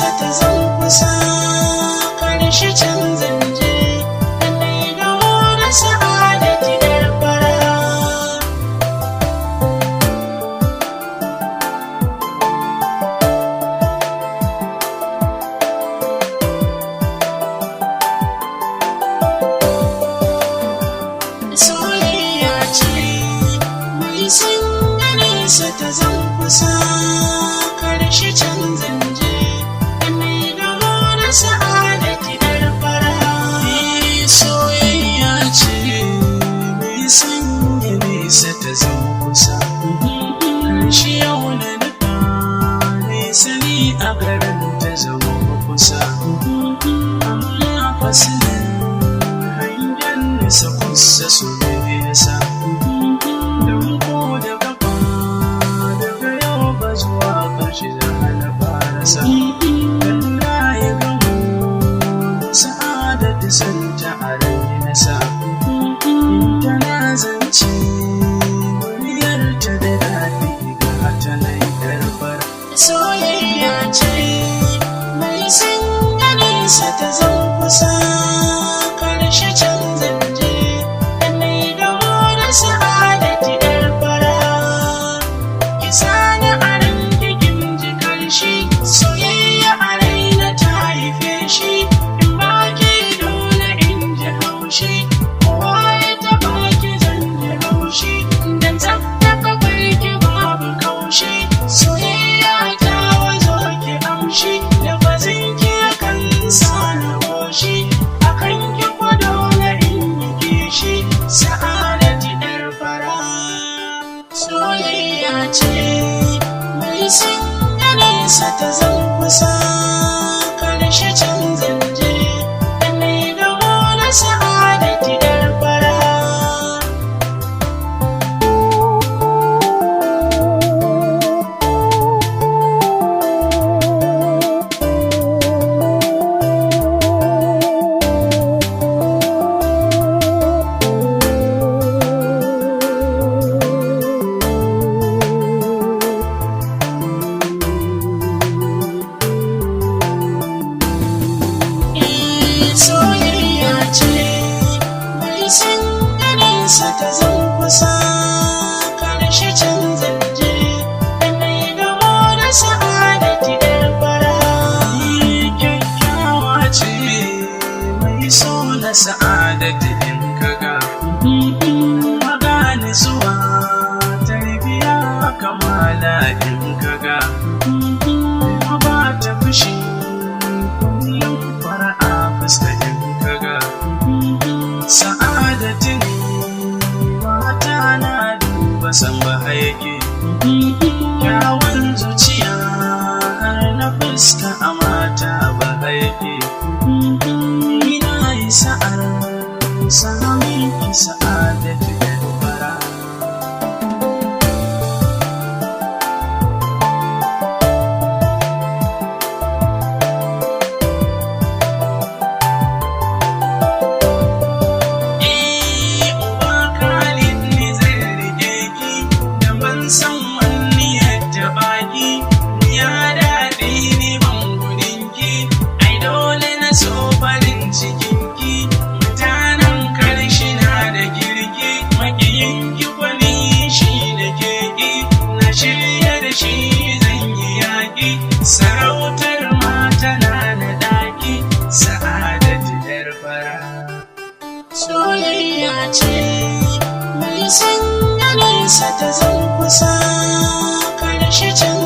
nesa ta zan kusa, karshe can zanje, da gamo da Sa'adatu yar fara. Soyayya ce mai sanya nesa ta zan kusa, karshe can zanje, mai gamo da Sa'adatu yar fara. Soyayya ce mai sanya nesa ta zan kusa, karshe yau na nufa nesa ni a garin ta zama kusa, amma fasilin hangen nesa kusa su nesa, don ko da kafa daga yau ba zuwa ƙarshe za na farasa. Dan na yi gamo Sa'adatu santa a rai nasa, tana zance muryarta da daɗi, ga ta nan yar fara. Soyayya ce mai sanya nesa ta zan kusa, karshe can zanje, mai gamo da Sa'adatu yar fara. Ki sani a ranki kin ji karshe, soyayya a raina ta haife shi, in ba ki dole in ji haushi, kowa ya taɓa ki zan ji haushi, dan tsafta kafar ki babu kaushi, soyayya ta wazo ki amshi, lafazin ki kan sa na koshi, akan ki ko dole in yi kishi, Sa'adatu yar fara. Soyayya ce mai sanya nesa ta zan kusa, karshe can zanje, mai gamo da Sa'adatu yar fara. Soyayya ce mai sanya nesa ta zan kusa, karshe can zanje, mai gamo da Sa'adatu yar fara. Kyakkyawa ce mai so na Sa'adatu, in kaga magani zuwa tarbiya kamala, in kaga ba ta fushi, kullum fara'a fuska, in kaga Sa'adatu ne mata na duba san ba yake kyawun zuciya har na fuska a mata ba yake. Ina yi sa'ar sami ki, Sa'adatu yar fara. Uba Khalid ni zai rike ki, da ban san wani yadda baki ya daɗi, ni ban gudun ki, ai dole na so farin cikin ki. Mutanen karshe na da kirki, makiyin ki kwani shi da keki, na shirya da shi zan yi yaƙi, sarautar mata na na ɗaki, Sa'adatu yar fara. Soyayya ce mai sanya nesa ta zan kusa, karshe can